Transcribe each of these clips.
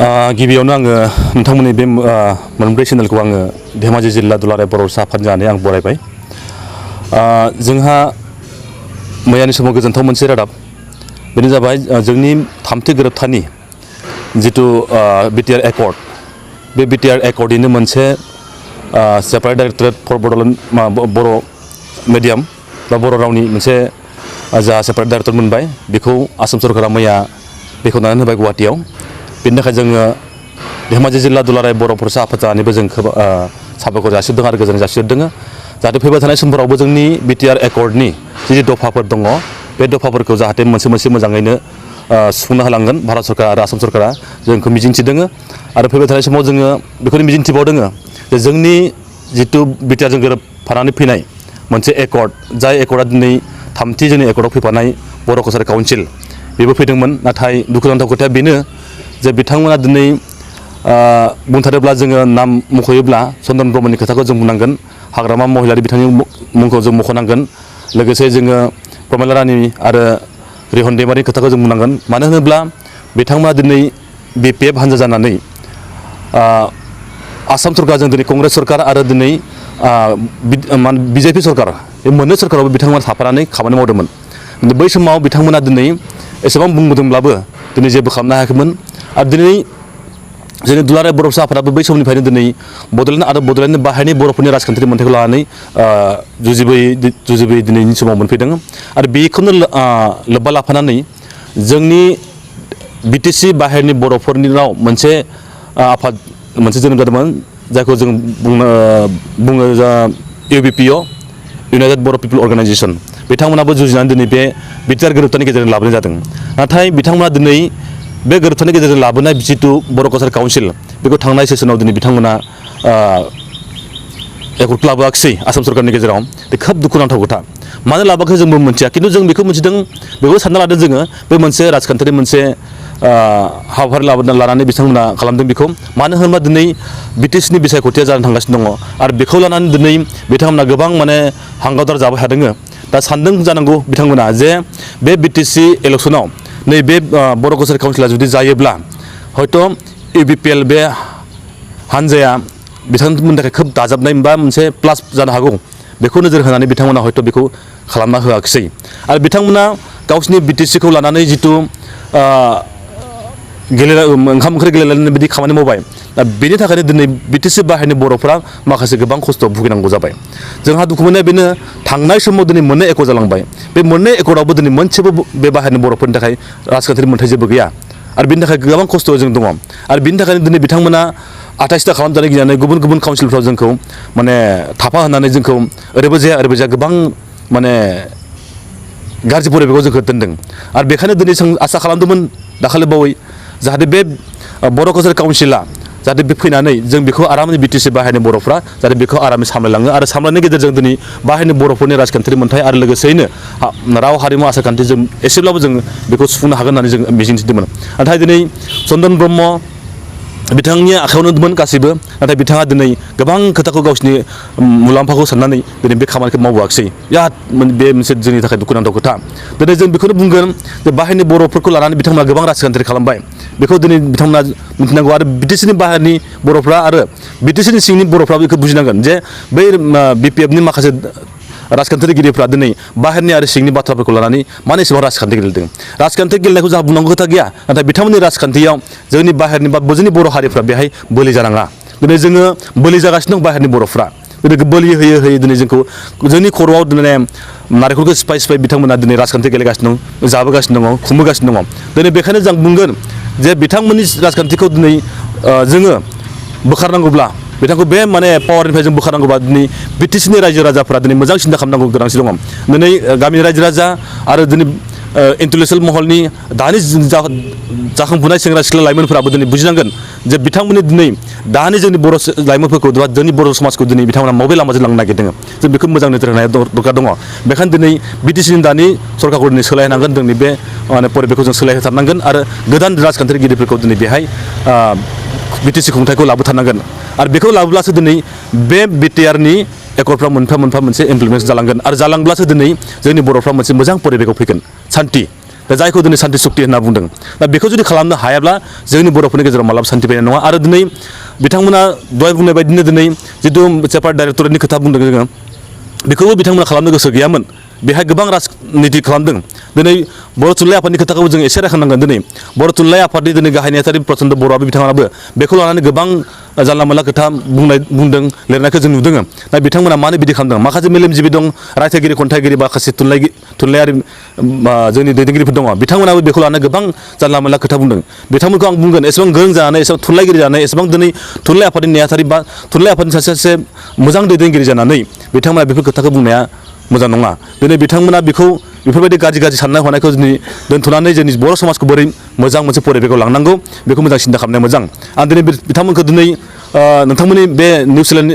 गिबियावनो आङो नोंथांमोननि बे मोनब्रै चेनेलखौ आङो धेमाजि जिल्ला दुलाराय बर' आफाद जानानै आं बरायबाय। जोंहा मैयानि समाव गोजोनथाव मोनसे रादाब बेनो जाबाय जोंनि थामथि गोरोबथानि जिथु बिटिआर एकर्ड बे बिटिआर एकर्डनिनो मोनसे सेपारेट डाइरेक्टरेट फर बड'लेण्ड बर' मिडियाम बा बर' रावनि मोनसे जा सेपारेट डाइरेक्टर मोनबाय बेखौ आसाम सरकारा मैया बेखेवनानै होबाय गुवाहाटीयाव। बेनि थाखाय जोङो धेमाजि जिल्ला दुलाराय बर' फरायसा आफाद जानानैबो जों खोब साबायखर जासिहरदों आरो गोजोननाय जासिहरदों। जाहाथे फैबाय थानाय समफोरावबो जोंनि बिटिआर एकर्डनि जि दफाफोर दङ बे दफाफोरखौ जाहाथे मोनसे मोजाङैनो सुफुंना होलांगोन भारत सरकार आरो आसाम सरकारा जोंखौ मिजिंथिदों। आरो फैबाय थानाय समाव जोङो बेखौनो मिजिंथिबावदों जे जोंनि जिथु बिटिआरजों गोरोबफानानै फैनाय मोनसे एकर्ड जाय एकर्डआ दिनै थामथि जोंनि एकर्डआव फैफानाय बर' कसारि काउन्सिल बेबो फैदोंमोन। नाथाय दुखुनांथाव खोथाया बेनो जे बिथांमोना दिनै बुंथारोब्ला जोङो नाम मख'योब्ला चन्दन ब्रह्मनि खोथाखौ जों बुंनांगोन, हाग्रामा महिलारि बिथांनि मुंखौ जों मख'नांगोन, लोगोसे जोङो प्रमिला रानी आरो रिहन दैमारिनि खोथाखौ जों बुंनांगोन। मानो होनोब्ला बिथांमोना दिनै बिपिएफ हानजा जानानै आसाम सरकारजों दिनै कंग्रेस सरकार आरो दिनै बिजेपि सरकार बे मोननै सरकारावबो बिथांमोना थाफानानै खामानि मावदोंमोन। बै समाव बिथांमोना दिनै एसेबां बुंबोदोंब्लाबो दिनै जेबो खालामनो हायाखैमोन। आरो दिनै जोंनि दुलाराय बर' आफादाबो बै समनिफ्रायनो दिनै बड'लेण्ड आरो बड'लेण्डनि बाहेरनि बर'फोरनि राजखान्थियारि मोन्थाइखौ लानानै जुजिबोयै दिनैनि समाव मोनफैदों। आरो बेखौनो लोब्बा लाफानानै जोंनि बिटिसि बाहेरनि बर'फोरनियाव मोनसे आफाद मोनसे जोनोम जादोंमोन जायखौ जों बुङो इउबिपिअ इउनाइटेड बर' पिपल अर्गानाइजेसन। बिथांमोनाबो जुजिनानै दिनै बे बिटिआर गोरोबथानि गेजेरजों लाबोनाय जादों। नाथाय बिथांमोना दिनै बे गोरोबथानि गेजेरजों लाबोनाय जिथु बर' कसारि काउन्सिल बेखौ थांनाय सेसनाव दिनै बिथांमोना एकर्डखौ लाबोआखिसै आसाम सरकारनि गेजेराव। बे खोब दुखुनांथाव खोथा। मानो लाबोआखै जोंबो मिथिया, खिन्थु जों बेखौ मिथिदों, बेखौ सानना लादों जोङो बे मोनसे राजखान्थियारि मोनसे हाबाफारि लानानै बिथांमोना खालामदों बेखौ। मानो होनोबा दिनै बिटिसिनि बिसायख'थिया जानो थांगासिनो दङ आरो बेखौ लानानै दिनै बिथांमोना गोबां हांगादार जाबाय थादों। दा सानदों जानांगौ बिथांमोना जे बे बिटिसि इलेक्सनाव नैबे बर' कसारि काउन्सिला जुदि जायोब्ला हयथ' इउबिपिएल बे हानजाया बिथांमोननि थाखाय खोब दाजाबनाय बा मोनसे प्लास जानो हागौ। बेखौ नोजोर होनानै बिथांमोना हयथ' बेखौ खालामना होआखिसै। आरो बिथांमोना गावसिनि बिटिसिखौ लानानै जिथु ओंखाम ओंख्रि गेलेलायनानै बिदि खामानि मावबाय। दा बेनि थाखायनो दिनै बिटिसि बाहेरनि बर'फ्रा माखासे गोबां खस्थ' भुगिनांगौ जाबाय। जोंहा दुखु मोननाया बेनो थांनाय समाव दिनै मोननै एकर्ड जालांबाय। बे मोननै एकर्डआवबो दिनै मोनसेबो बे बाहेरनि बर'फोरनि थाखाय राजखान्थियारि मोन्थाइ जेबो गैया। आरो बिनि थाखाय गोबां खस्थ' जों दङ। आरो बिनि थाखायनो दिनै बिथांमोना 28ता खालामजानो गिनानै गुबुन गुबुन काउन्सिलफ्राव जोंखौ थाफा होनानै जोंखौ ओरैबो जाया गोबां गाज्रि परिबेखआव जोंखौ दोनदों। आरो बेखायनो दिनै जों आसा खालामदोंमोन दाखालि बावै जाहाथे बे बर' कसारि काउन्सिला जाहाथे बे फैनानै जों बेखौ आरामै बिटिसि बाहेरनि बर'फ्रा जाहाथे बेखौ आरामै सामलायलाङो आरो सामलायनायनि गेजेरजों दिनै बाहेरनि बर'फोरनि राजखान्थियारि मोन्थाइ आरो लोगोसेयैनो राव हारिमु आसारखान्थि जों एसेब्लाबो जों बेखौ सुफुंनो हागोन होननानै जों मिजिंथिदोंमोन। नाथाय दिनै चन्दन ब्रह्म बिथांनि आखायावनो दंमोन गासैबो। नाथाय बिथाङा दिनै गोबां खोथाखौ गावसिनि मुलाम्फाखौ साननानै दिनै बे खामानिखौ मावबोआखिसै। बिराद बे मोनसे जोंनि थाखाय दुखुनांथाव खोथा। दिनै जों बेखौनो बुंगोन जे बाहेरनि बर'फोरखौ लानानै बिथांमोना गोबां राजखान्थि खालामबाय। बेखौ दिनै बिथांमोना मिथिनांगौ आरो बिटिसिनि बाहेरनि बर'फ्रा आरो बिटिसिनि सिंनि बर'फ्राबो बेखौ बुजिनांगोन जे बै बिपिएफनि माखासे राजखान्थिगिरिफ्रा दिनै बाहेरनि आरो सिंनि बाथ्राफोरखौ लानानै मानो एसेबां राजखान्थि गेलेदों। राजखान्थि गेलेनायखौ जोंहा बुंनांगौ खोथा गैया, नाथाय बिथांमोननि राजखान्थियाव जोंनि बाहेरनि बा जोंनि बर' हारिफ्रा बेहाय बोलि जानाङा। दिनै जोङो बोलि जागासिनो दं बाहेरनि बर'फ्रा। दिनै बोलि होयै दिनै जोंखौ जोंनि खर'आव नारेंखलखौ सिफाय बिथांमोना दिनै राजखान्थि गेलेगासिनो दं, जाबोगासिनो दङ, खुंबोगासिनो दङ। दिनै बेखायनो जों बुंगोन जे बिथांमोननि राजखान्थिखौ दिनै जोङो बोखारनांगौब्ला बिथांखौ बे पावारनिफ्राय जों बोखारनांगौब्ला दिनै बिटिसिनि रायजो राजाफ्रा दिनै मोजां सिन्था खालामनांगौ गोनांथि दङ। दिनै गामिनि रायजो राजा आरो दिनै इन्टेलेक्सुवेल महलनि दानि जाखांफुनाय सेंग्रा सिख्ला लाइमोनफोराबो दिनै बुजिनांगोन जे बिथांमोननि दिनै दानि जोंनि बर' लाइमोनफोरखौ बा जोंनि बर' समाजखौ दिनै बिथांमोना बबे लामाजों लांनो नागिरदों। जों बेखौ मोजां नोजोर होनाया दरकार दङ। बेखायनो दिनै बिटिसिनि दानि सरकारखौ दिनै सोलायहोनांगोन। जोंनि बे परिबेखखौ जों सोलायहोथारनांगोन आरो गोदान राजखान्थिगिरिफोरखौ दिनै बेहाय बिटिसि खुंथायखौ लाबोथारनांगोन। आरो बेखौ लाबोब्लासो दिनै बे बिटिआरनि एकर्डफ्रा मोनफा मोनसे इमप्लिमेन्ट जालांगोन। आरो जालांब्लासो दिनै जोंनि बर'फ्रा मोनसे मोजां परिबेखआव फैगोन, सान्थि। दा जायखौ दिनै सान्ति सुक्ति होनना बुंदों दा बेखौ जुदि खालामनो हायाब्ला जोंनि बर'फोरनि गेजेराव मालाबा सान्ति फैनाय नङा आरो दिनै बिथांमोना दहाय बुंनाय बायदिनो दिनै जिथु चेप्टार डाइरेक्टरेटनि खोथा बुंदों जोङो बेखौबो बिथांमोना खालामनो गोसो गैयामोन बेहाय गोबां राजनिति खालामदों दिनै बर' थुनलाइ आफादनि खोथाखौ जों एसे रायखांनांगोन दिनै बर' थुनलाइ आफादनि दिनै गाहाय नेहाथारि प्रचन्द बर'आबो बिथाङाबो बेखौ लानानै गोबां जानला मोनला खोथा बुंदों लिरनायखौ जों नुदों दा बिथांमोना मानो बिदि खालामदों माखासे मेलेमजिबि दं रायथाइगिरि खन्थाइगिरि माखासे थुनलाइयारि जोंनि दैदेनगिरिफोर दङ बिथांमोनाबो बेखौ लानानै गोबां जानला मोनला खोथा बुंदों बिथांमोनखौ आं बुंगोन एसेबां गोरों जानानै एसेबां थुनलाइगिरि जानानै एसेबां दिनै थुनलाइ आफादनि नेहाथारि बा थुनलाइ आफादनि सासे मोजां दैदेनगिरि जानानै बिथांमोना बेफोर खोथाखौ बुंनाया मोजां नङा दिनै बिथांमोना बेखौ बेफोरबायदि गाज्रि साननाय हनायखौ दिनै दोनथ'नानै जोंनि बर' समाजखौ बोरै मोजां मोनसे परिबेखआव लांनांगौ बेखौ मोजां सिन्था खालामनाया मोजां आं दिनै बिथांमोनखौ दिनै नोंथांमोननि बे निउस चेनेल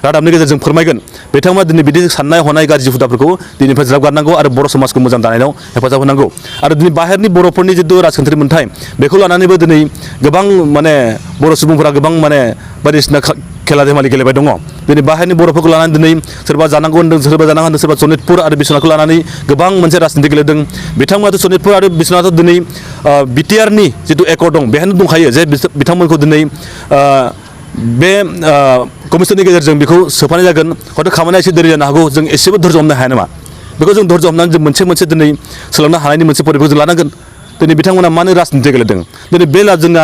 रादाबनि गेजेरजों फोरमायगोन बिथांमोना दिनै बिदि साननाय हनाय गाज्रि हुदाफोरखौ दिनैनिफ्राय ज्राब गारनांगौ आरो बर' समाजखौ मोजां दानायाव हेफाजाब होनांगौ आरो दिनै बाहेरनि बर'फोरनि जिथु राजखान्थियारि मोन्थाय बेखौ लानानैबो दिनै गोबां माने बर' सुबुंफोरा गोबां माने बायदिसिना खेला धেमालि गेलेबाय दङ दिनै बाहेरनि बर'फोरखौ लानानै दिनै सोरबा जानांगौ होन्दों सोरबा जानाङा होन्दों सोरबा सनितपुर आरो बिश्वनाथखौ लानानै गोबां मोनसे राजनिति गेलेदों बिथांमोनाथ' सनितपुर आरो बिश्वनाथआव दिनै बिटिआरनि जिथु एकर्ड दं बेहायनो दंखायो जे बिथांमोनखौ दिनै बे कमिसननि गेजेरजों बेखौ सोफानाय जागोन हयथ' खामानिया एसे देरि जानो हागौ जों एसेबो धैर्य हमनो हाया नामा बेखौ जों धैर्य हमनानै जों मोनसे दिनै सोलोंनो हानायनि मोनसे परिबेखौ जों लानांगोन दिनै बिथांमोना मानो राजनिति गेलेदों दिनै बे जोंना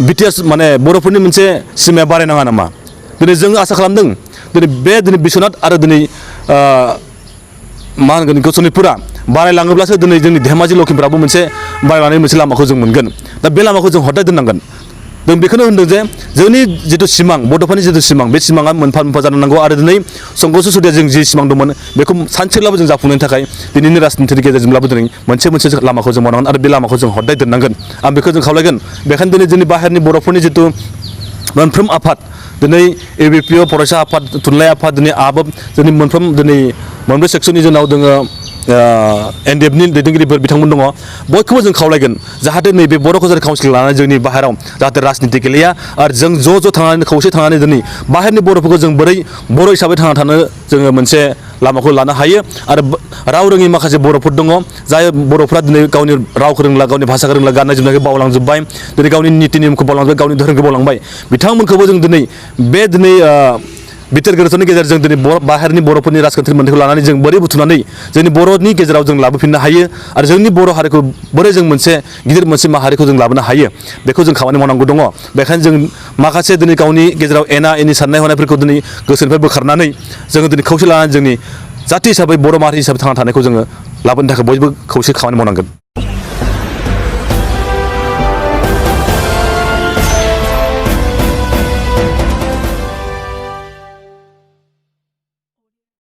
बिटिआर माने बर'फोरनि मोनसे सिमाया बारायनाङा नामा दिनै जों आसा खालामदों दिनै बिश्वनाथ आरो दिनै मा होनगोन बेखौ सनितपुरा बारायलाङोब्लासो दिनै जोंनि धेमाजि लखिमपुराबो मोनसे बारायलांनायनि मोनसे लामाखौ जों मोनगोन दा बे लामाखौ जों हदाय दोननांगोन जों बेखौनो होनदों जे जोंनि जिथु सिमां बड'फानि जिथु सिमां बे सिमाङा मोनफा मोनफा जानांगौ आरो दिनै संघर्ष सदिया जों जि सिमां दंमोन बेखौ सानसेब्लाबो जों जाफुंनायनि थाखाय दिनैनि राजनितिनि गेजेरजोंब्लाबो दिनै मोनसे लामाखौ जों मावनांगोन आरो बे लामाखौ जों हदाय दोननांगोन आं बेखौ जों खावलायगोन बेखायनो दिनै जोंनि बाहेरनि बर'फोरनि जिथु मोनफ्रोम आफाद दिनै एबिपिअ फरायसा आफाद थुनलाइ आफाद दिनै आबोब जोंनि मोनब्रै सेक्सननि जोंनाव दोङो एनडिएफनि दैदेनगिरिफोर बिथांमोन दङ बयखौबो जों खावलायगोन जाहाथे नैबे बर' कल्चार काउन्सिल लानानै जोंनि बाहेराव जाहाथे राजनिति गेलेया आरो जों ज' थांनानै खौसे थांनानै दिनै बाहेरनि बर'फोरखौ जों बोरै बर' हिसाबै थांना थानो जोङो मोनसे लामाखौ लानो हायो आरो राव रोङि माखासे बर'फोर दङ जाय बर'फ्रा दिनै गावनि रावखौ रोंला गावनि भाषाखौ रोंला गाननाय जोमनायखौ बावलांजोब्बाय दिनै गावनि निति नियमखौ बावलांबाय गावनि धोरोमखौ बावलांबाय बिथांमोनखौबो जों दिनै बिटिआर गोरोबथानि गेजेरजों दिनै बाहेरनि बर'फोरनि राजखान्थि मोन्थायखौ लानानै जों बोरै बुथुमनानै जोंनि बर'नि गेजेराव जों लाबोफिननो हायो आरो जोंनि बर' हारिखौ बोरै जों मोनसे गिदिर मोनसे माहारिखौ जों लाबोनो हायो बेखौ जों खामानि मावनांगौ दङ बेखायनो जों माखासे दिनै गावनि गेजेराव एना एनि साननाय हनायफोरखौ दिनै गोसोनिफ्राय बोखारनानै जोङो दिनै खौसे लानानै जोंनि जाथि हिसाबै बर' माहारि हिसाबै थांना थानायखौ जोङो लाबोनो थाखाय बयबो खौसे खामानि मावनांगोन